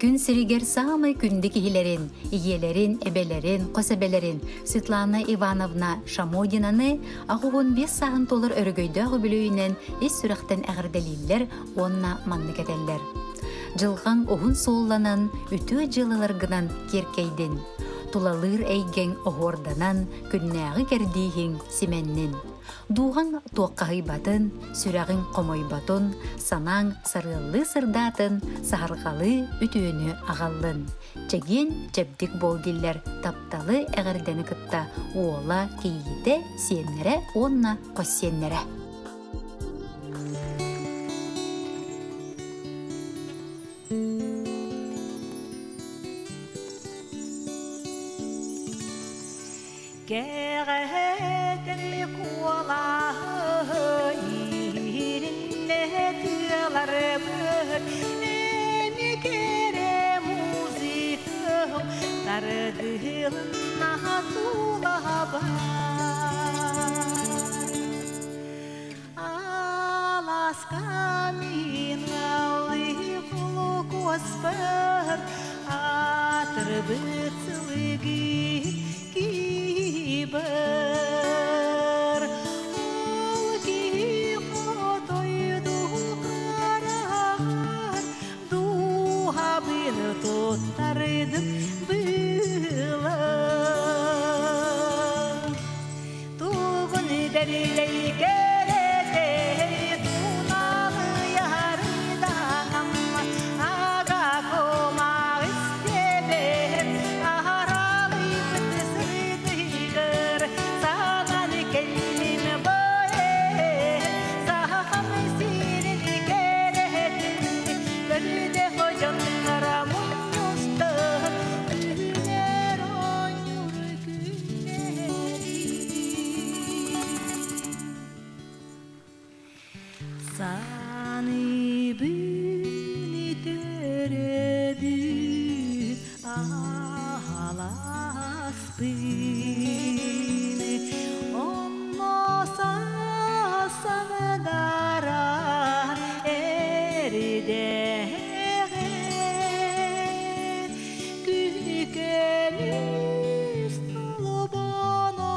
Күн сиригэр саамай күндү киһилэрин, ийэлэрин, эбэлэрин, хос эбэлэрин Светлана Ивановна Шамодинаны 85 сааһын туолар өрөгөйдөөх үбүлүөйүнэн ис сүрэхтэн эҕэрдэлииллэр уонна маннык этэллэр. Дьылҕаҥ уһун суолланан, үтүө дьыалаларгынан киэркэйдин. Тулалыыр эйгэҥ оһуорданан, күннээҕи кэрдииһиҥ симэннин. Дууһаҥ туоххаһыйбатын, сүрэҕиҥ хомойботун, санааҥ сарыаллыы сырдаатын, саһарҕалыы үтүөнү аҕаллын. Чэгиэн чэбдик буол дииллэр тапталы эҕэрдэни кытта уола, кийиитэ, сиэннэрэ уонна хос сиэннэрэ. Кэҕэһэтэр куолаһы иһириннэ тыаларбыт эми кэрэ музыкам тардыһылынна тулаба Аласка мин алыы куоспар атырбыт сылыгы киибэр Ол киһи хотойду хараҕар дууһабын туттардым быылар Тугун бэрилэй кэрэтэй туналыйарыданам ага кумаа истэбэр аһаралыйбыт сырытыгар санан кэллим бое сахам сирин кэрэтин көрдө дьоннора мунньустан күнэр оонньуур Саныыбын төрөбүт ааласпын Онно сасаҥдара эрдэҕэ Күкөмүс толбоно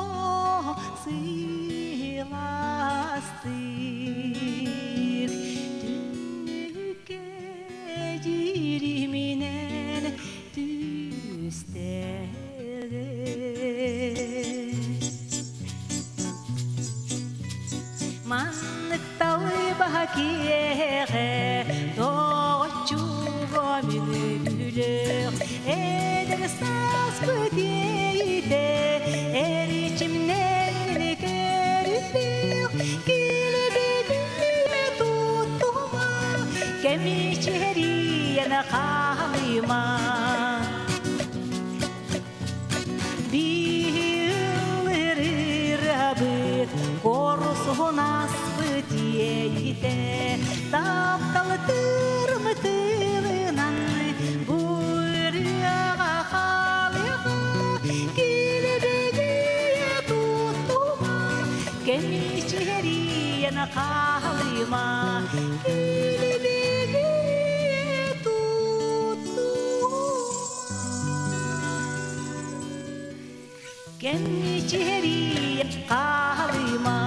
сылаастык түннүккэ дьириминэн түстэҕэ. Маннык талыба киэҕэ тоҕоччуга мүнүлүөх эдэр сааспыт иэйитэ эричимнэн көрүлүөх килбигиэ туттума кэмичэрийэн хаалыма Биһилырырабыт корсуһун аспыт иэйитэ тапталы тырмытылынан бу ырыаҕа хаалыаҕа килбигийэ туттума кэмичэрийэн хаалыма килбигийэ туттума Кэнничэрийэн хаалыма.